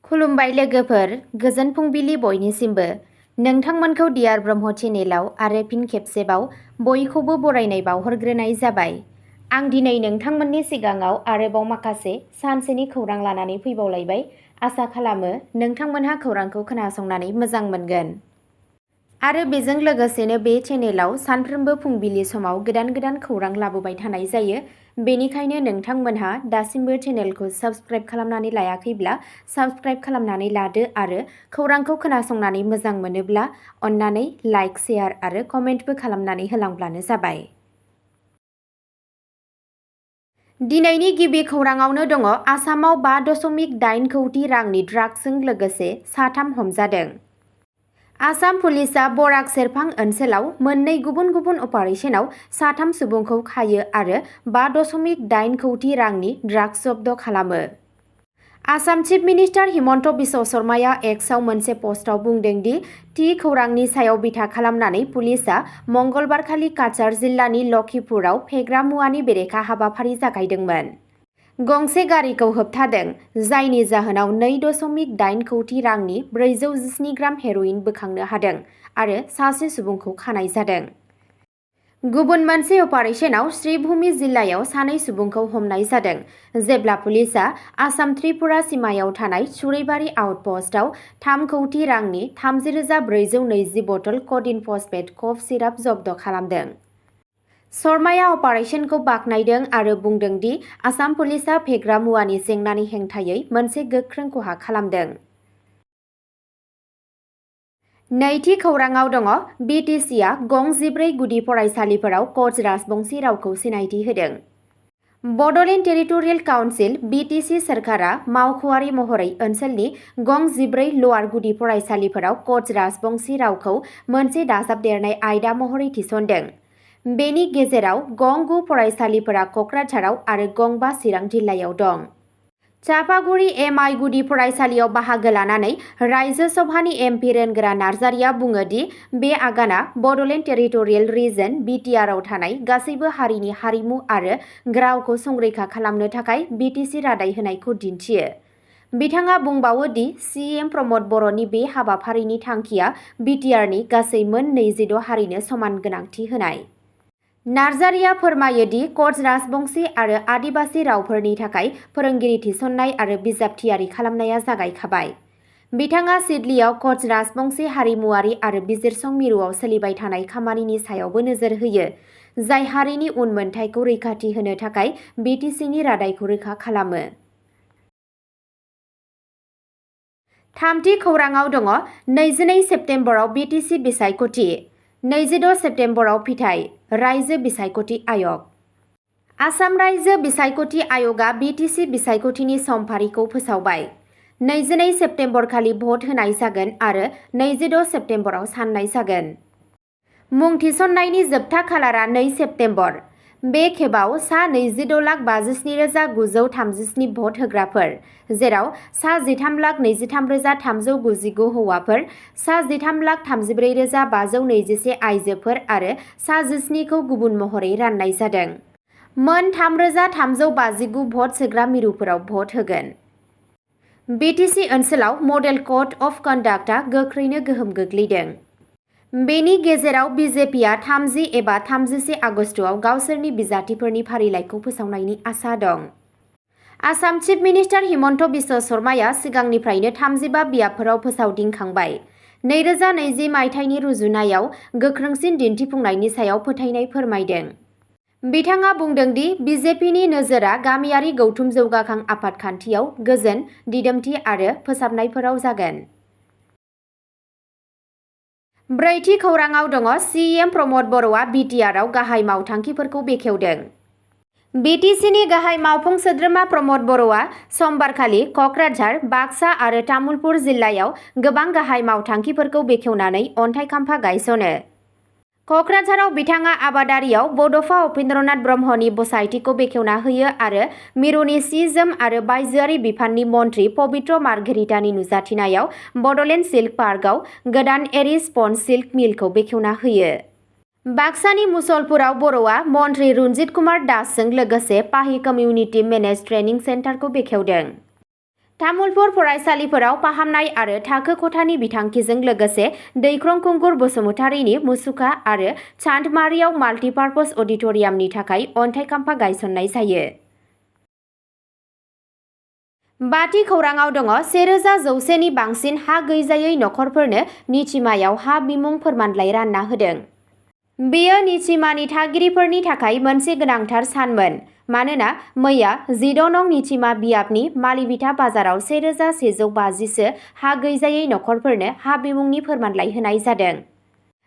खुलुमबाय लोगोफोर, गोजोन फुंबिलि बयनिसिमबो। नोंथांमोनखौ डियार ब्रह्म चेनेलाव आरो फिन खेबसेबाव बयखौबो बरायनाय बावहरग्रोनाय जाबाय। आं दिनै नोंथांमोननि सिगाङाव आरोबाव माखासे सानसेनि खौरां लानानै फैबावलायबाय। आसा खालामो नोंथांमोनहा खौरांखौ खोनासंनानै मोजां मोनगोन। आरो बेजों लोगोसेनो बे चेनेलाव सानफ्रोमबो फुंबिलि समाव गोदान गोदान खौरां लाबोबाय थानाय जायो। बेनिखायनो नोंथांमोनहा दासिमबो चेनेलखौ साबस्क्राइब खालामनानै लायाखैब्ला साबस्क्राइब खालामनानै लादो आरो खौरांखौ खोनासंनानै मोजां मोनोब्ला अन्नानै लाइक, शेयार आरो कमेन्टबो खालामनानै होलांब्लानो जाबाय। दिनैनि गिबि खौराङावनो दङ आसामाव 5.8 कौटि रांनि ड्राग्सजों लोगोसे 3 हमजादों। आसाम पुलिसआ बराक सेरफां ओनसोलाव मोननै गुबुन गुबुन अपारेशनाव 3 सुबुंखौ खायो आरो 5.8 कौटि रांनि ड्राग्स जब्द खालामो। आसाम चिफ मिनिस्टार हिमन्त बिश्व शर्माया एक्सआव मोनसे पस्टआव बुंदों दि थि खौरांनि सायाव बिथा खालामनानै पुलिसआ मंगलबारखालि काछार जिल्लानि लखीपुराव फेग्रा मुवानि बेरेखा हाबाफारि जागायदोंमोन। गंसे गारिखौ होबथादों, जायनि जाहोनाव 2.8 कौटि रांनि 417 ग्राम हेर'इन बोखांनो हादों आरो सासे सुबुंखौ खानाय जादों। गुबुन मोनसे अपारेशनाव श्रीभूमि जिल्लायाव 2 सुबुंखौ हमनाय जादों, जेब्ला पुलिसआ आसाम त्रिपुरा सिमायाव थानाय सुरैबारि आउटपस्टआव 3 कौटि रांनि 30,420 बथल क'डिन फस्फेट कफ सिराप जब्द खालामदों। शर्माया अपारेशनखौ बाख्नायदों आरो बुंदों दि आसाम पुलिसआ फेग्रा मुवानि जेंनानि हेंथायै मोनसे गोख्रों खहा खालामदों। नैथि खौराङाव दङ बिटिसिआ गं 14 गुदि फरायसालिफोराव कच राजबंशी रावखौ सिनायथि होदों। बड'लेण्ड टेरिटरियेल काउन्सिल (बिटिसि) सोरखारा मावख'आरि महरै ओनसोलनि गं 14 ल'वार गुदि फरायसालिफोराव कच राजबंशी रावखौ मोनसे दाजाबदेरनाय आयदा महरै थिसनदों। बेनि गेजेराव गं 9 फरायसालिफोरा क'क्राझाराव आरो गं 5 चिरां जिल्लायाव दं। चापागुरि एम.आइ. गुदि फरायसालियाव बाहागो लानानै रायजो सभानि एमपि रोनगोरा नार्जारिया बुङो दि बे आगाना बड'लेण्ड टेरिटरियेल रिजन (बिटिआर) आव थानाय गासैबो हारिनि हारिमु आरो रावखौ संरैखा खालामनो थाखाय बिटिसि रादाय होनायखौ दिन्थियो। बिथाङा बुंबावो दि सिएम प्रमद बर'नि बे हाबाफारिनि थांखिया बिटिआरनि गासै मोन 26 हारिनो समान गोनांथि होनाय। नार्जारिया फोरमायो दि कच राजबंशी आरो आदिबासी रावफोरनि थाखाय फोरोंगिरि थिसननाय आरो बिजाब थियारि खालामनाया जागायखाबाय। बिथाङा सिडलीआव कच राजबंशी हारिमुआरि आरो बिजिरसं मिरुआव सोलिबाय थानाय खामानिनि सायावबो नोजोर होयो, जाय हारिनि उनमोनथाइखौ रैखाथि होनो थाखाय बिटिसिनि रादायखौ रोखा खालामो। थामथि खौराङाव दङ 22 सेप्तेम्बराव बिटिसि बिसायख'थि, 26 सेप्तेम्बराव फिथाइ, रायजो बिसायख'थि आय'ग। आसाम रायजो बिसायख'थि आय'गआ बिटिसि बिसायख'थिनि समफारिखौ फोसावबाय। 22 सेप्तेम्बरखालि भट होनाय जागोन आरो 26 सेप्तेम्बराव साननाय जागोन। मुं थिसननायनि जोबथा खालारा 2 सेप्तेम्बर। बे खेबाव सा 26,57,937 भट होग्राफोर, जेराव सा 13,23,399 हौवाफोर, सा 13,34,521 आइजोफोर आरो सा 17 खौ गुबुन महरै राननाय जादों। मोन 3,359 भट सोग्रा मिरुफोराव भट होगोन। बिटिसि ओनसोलाव मडेल कड अफ कन्डाक्टआ गोख्रैनो गोहोम गोग्लैदों। बेनि गेजेराव बिजेपिआ 30 एबा 31 आगस्तआव गावसोरनि बिजाथिफोरनि फारिलाइखौ फोसावनायनि आसा दं। आसाम चिफ मिनिस्टार हिमन्त बिश्व शर्माया सिगांनिफ्रायनो 35 बियाबफोराव फोसावदिंखांबाय। 2020 मायथाइनि रुजुनायाव गोख्रोंसिन दिन्थिफुंनायनि सायाव फोथायनाय फोरमायदों। बिथाङा बुंदों दि बिजेपिनि नोजोरआ गामियारि गौथुम जौगाखां आफादखान्थियाव गोजोन, दिदोमथि आरो फोसाबनायफोराव जागोन। ब्रैथि खौराङाव दङ सिएम प्रमद बर'आ बिटिआरआव गाहाय मावथांखिफोरखौ बेखेवदों। बिटिसिनि गाहाय मावफुं सोद्रोमा प्रमद बर'आ समबारखालि क'क्राझार, बाक्सा आरो तामुलपुर जिल्लायाव गोबां गाहाय मावथांखिफोरखौ बेखेवनानै अन्थाइ खाम्फा गायसनो। क'क्राझाराव बिथाङा आबादारियाव बड'फा उपेन्द्रनाथ ब्रह्मनि बसायथिखौ बेखेवना होयो आरो मिरुनि सि-जोम आरो बायजोआरि बिफाननि मन्थ्रि पबित्र मार्घेरिटानि नुजाथिनायाव बड'लेण्ड सिल्क पार्कआव गोदान एरि स्पन्ज सिल्क मिलखौ बेखेवना होयो। बाक्सानि मुसलपुराव बर'आ मन्थ्रि रन्जित कुमार दासजों लोगोसे पाहि कमिउनिटि मेनेज ट्रेनिं सेन्टारखौ बेखेवदों। तामुलपुर फरायसालिफोराव फाहामनाय आरो थाखो खथानि बिथांखिजों लोगोसे दैख्रं खुंगुर बसुमतारीनि मुसुखा आरो चान्दमारियाव माल्टिपार्पज अडिटरियामनि थाखाय अन्थाइ खाम्फा गायसननाय जायो। बाथि खौराङाव दङ 1,100नि बांसिन हा गैजायै नखरफोरनो निथिमायाव हा बिमुं फोरमानलाइ रानना होदों। बेयो निथिमानि थागिरिफोरनि थाखाय मोनसे गोनांथार सानमोन मानोना मैया 14 नं निथिमा बियाबनि मालिबिथा बाजाराव 1,150सो हा गैजायै नखरफोरनो हा बिमुंनि फोरमानलाइ होनाय जादों।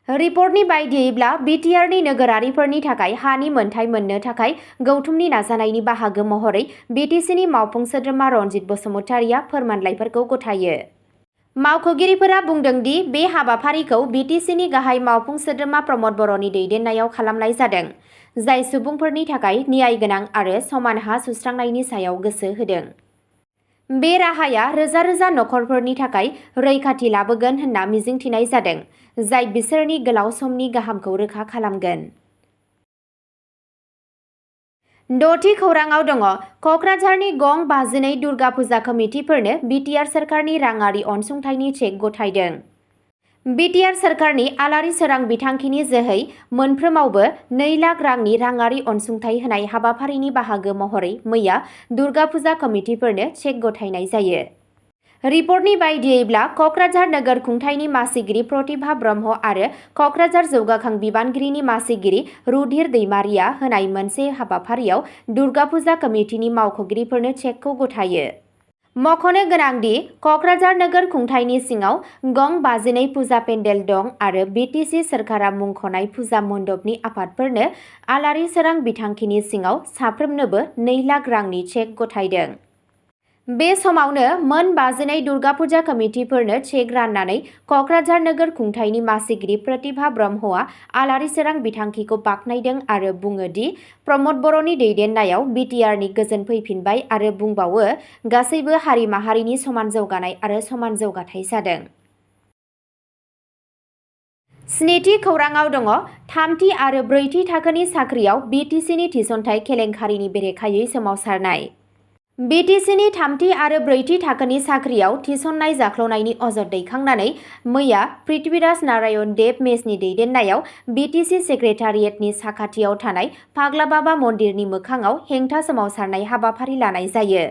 रिपर्टनि बायदियैब्ला बिटिआरनि नोगोरारिफोरनि थाखाय हानि मोनथाय मोननो थाखाय गौथुमनि नाजानायनि बाहागो महरै बिटिसिनि मावफुं सोद्रोमा रनजित बसुमतारीया फोरमानलाइफोरखौ गथायो। मावख'गिरिफोरा बुंदों दि बे हाबाफारिखौ बिटिसिनि गाहाय मावफुं सोद्रोमा प्रमद बर'नि दैदेननायाव खालामनाय जादों, जाय सुबुंफोरनि थाखाय न्याय गोनां आरो समान हा सुस्रांनायनि सायाव गोसो होदों। बे राहाया रोजा रोजा नखरफोरनि थाखाय रैखाथि लाबोगोन होनना मिजिंथिनाय जादों, जाय बिसोरनि गोलाव समनि गाहामखौ रोखा खालामगोन। 6थि खौराङाव दङ कक्राझारनि गं 52 दुर्गा फुजा कमिटिफोरनो बिटिआर सोरखारनि राङारि अनसुंथाइनि चेक गथायदों। बिटिआर सोरखारनि आलारि सोरां बिथांखिनि जोहै मोनफ्रोमावबो 2 लाख रांनि राङारि अनसुंथाइ होनाय हाबाफारिनि बाहागो महरै मैया दुर्गा फुजा कमिटिफोरनो चेक गथायनाय जायो। रिपर्टनि बायदियैब्ला कक्राझार नोगोर खुंथायनि मासिगिरि प्रतिभा ब्रह्म आरो कक्राझार जौगाखां बिबानगिरिनि मासिगिरि रुधिर दैमारिया होनाय मोनसे हाबाफारियाव दुर्गा फुजा कमिटिनि मावख'गिरिफोरनो चेकखौ गथायो। मख'नो गोनांदि कक्राझार नोगोर खुंथायनि सिङाव गं 52 फुजा पेन्डेल दं आरो बिटिसि सोरखारा मुंख'नाय फुजा मन्दपनि आफादफोरनो आलारि सोरां बिथांखिनि सिङाव साफ्रोमनोबो 2 लाख रांनि चेक गथायदों। बे समावनो मोन 52 दुर्गा फुजा कमिटिफोरनो चेक राननानै कक्राझार नोगोर खुंथायनि मासिगिरि प्रतिभा ब्रह्मआ आलारि सोरां बिथांखिखौ बाख्नायदों आरो बुङो दि प्रमद बर'नि दैदेननायाव बिटिआरनि गोजोन फैफिनबाय आरो बुंबावो गासैबो हारि माहारिनि समान जौगानाय आरो समान जौगाथाय जादों। 7थि खौराङाव दङ 3थि आरो 4थि थाखोनि साख्रियाव बिटिसिनि थिसनथाइ केलेंकारिनि बेरेखायै सोमावसारनाय। बिटिसिनि 3थि आरो 4थि थाखोनि साख्रियाव थिसननाय जाख्ल'नायनि अजद दैखांनानै मैया पृथ्वीराज नारायण देब मेसनि दैदेननायाव बिटिसि सेक्रेटारियेटनि साखाथियाव थानाय फाग्लाबाबा मन्दिरनि मोखाङाव हेंथा सोमावसारनाय हाबाफारि लानाय जायो।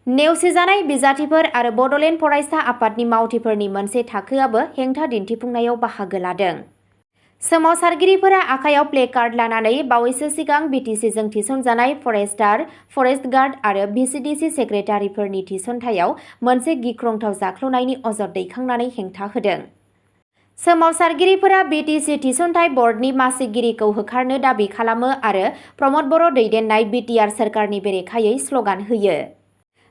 नेवसिजानाय बिजाथिफोर आरो बड'लेण्ड फरायसा आफादनि मावथिफोरनि मोनसे थाखोआबो हेंथा दिन्थिफुंनायाव बाहागो लादों। सोमावसारगिरिफोरा आखायाव प्लेकार्ड लानानै बावैसो सिगां बिटिसिजों थिसनजानाय फरेस्टार, फरेस्ट गार्ड आरो भिसिडिसि सेक्रेटारिफोरनि थिसनथायाव मोनसे गिख्रंथाव जाख्ल'नायनि अजद दैखांनानै हेंथा होदों। सोमावसारगिरिफोरा बिटिसि थिसनथाइ बर्डनि मासिगिरिखौ होखारनो दाबि खालामो आरो प्रमद बर' दैदेननाय बिटिआर सोरखारनि बेरेखायै स्ल'गान होयो।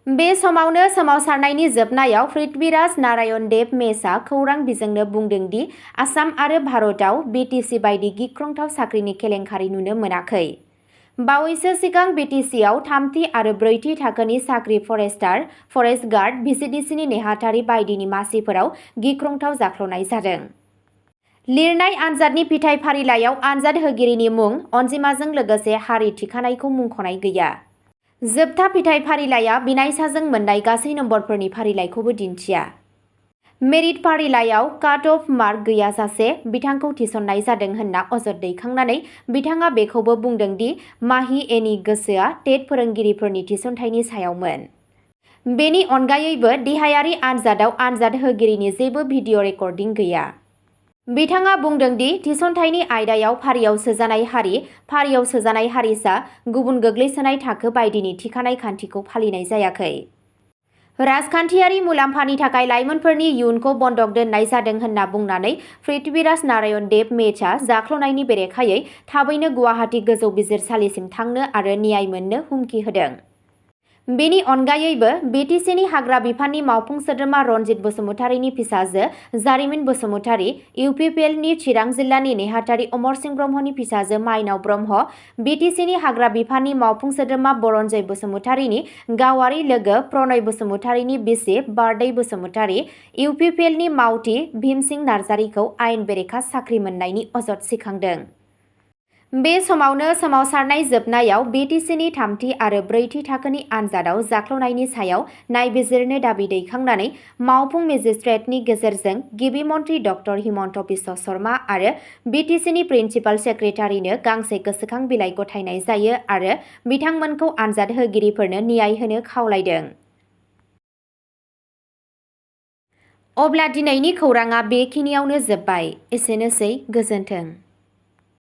बे समावनो सोमावसारनायनि जोबनायाव पृथ्वीराज नारायण देब मेसआ खौरां बिजोंनो बुंदों दि आसाम आरो भारतआव बिटिसि बायदि गिख्रंथाव साख्रिनि केलेंकारि नुनो मोनाखै। बावैसो सिगां बिटिसिआव 3थि आरो 4थि थाखोनि साख्रि फरेस्टार, फरेस्ट गार्ड, भिसिडिसिनि नेहाथारि बायदिनि मासिफोराव गिख्रंथाव जाख्ल'नाय जादों। लिरनाय आनजादनि फिथाइ फारिलाइयाव आनजाद होगिरिनि मुं, अनजिमाजों लोगोसे हारि थिखानायखौ मुंख'नाय गैया। जोबथा फिथाइ फारिलाइया बिनायसाजों मोननाय गासै नम्बरफोरनि फारिलाइखौबो दिन्थिया। मेरिट फारिलाइयाव काट अफ मार्क गैयाजासे बिथांखौ थिसननाय जादों होनना अजद दैखांनानै बिथाङा बेखौबो बुंदों दि माहि एनि गोसोआ टेट फोरोंगिरिफोरनि थिसनथाइनि सायावमोन। बेनि अनगायैबो देहायारि आनजादाव आनजाद होगिरिनि जेबो भिडिअ रेकर्डिं गैया। बिथाङा बुंदों दि थिसनथाइनि आयदायाव फारियाव सोजानाय हारि, फारियाव सोजानाय हारिसा, गुबुन गोग्लैसोनाय थाखो बायदिनि थिखानाय खान्थिखौ फालिनाय जायाखै। राजखान्थियारि मुलाम्फानि थाखाय लाइमोनफोरनि इयुनखौ बन्दक दोननाय जादों होनना बुंनानै पृथ्वीराज नारायण देब मेसआ जाख्ल'नायनि बेरेखायै थाबैनो गुवाहाटी गोजौ बिजिरसालिसिम थांनो आरो न्याय मोननो हुमखि होदों। बेनि अनगायैबो बिटिसिनि हाग्रा बिफाननि मावफुं सोद्रोमा रनजित बसुमतारीनि फिसाजो जारिमिन बसुमतारी, इउपिपिएलनि चिरां जिल्लानि नेहाथारि अमरसिं ब्रह्मनि फिसाजो माइनाव ब्रह्म, बिटिसिनि हाग्रा बिफाननि मावफुं सोद्रोमा बरन्जय बसुमतारीनि गावारि लोगो प्रनय बसुमतारीनि बिसि बारदै बसुमतारी, इउपिपिएलनि मावथि भीमसिं नार्जारीखौ आयेन बेरेखा साख्रि मोननायनि अजद सिखांदों। बे समावनो सोमावसारनाय जोबनायाव बिटिसिनि थामथि आरो ब्रैथि थाखोनि आन्जादआव जाख्ल'नायनि सायाव नायबिजिरनो दाबि दैखांनानै मावफुं मेजिस्ट्रेटनि गेजेरजों गिबि मन्थ्रि डक्टर हिमन्त बिश्व शर्मा आरो बिटिसिनि प्रिन्सिपाल सेक्रेटारिनो गांसे गोसोखां बिलाइ गथायनाय जायो आरो बिथांमोनखौ आन्जाद होगिरिफोरनो न्याय होनो खावलायदों। अब्ला दिनैनि खौराङा बेखिनियावनो जोब्बाय। एसेनोसै, गोजोन्थों।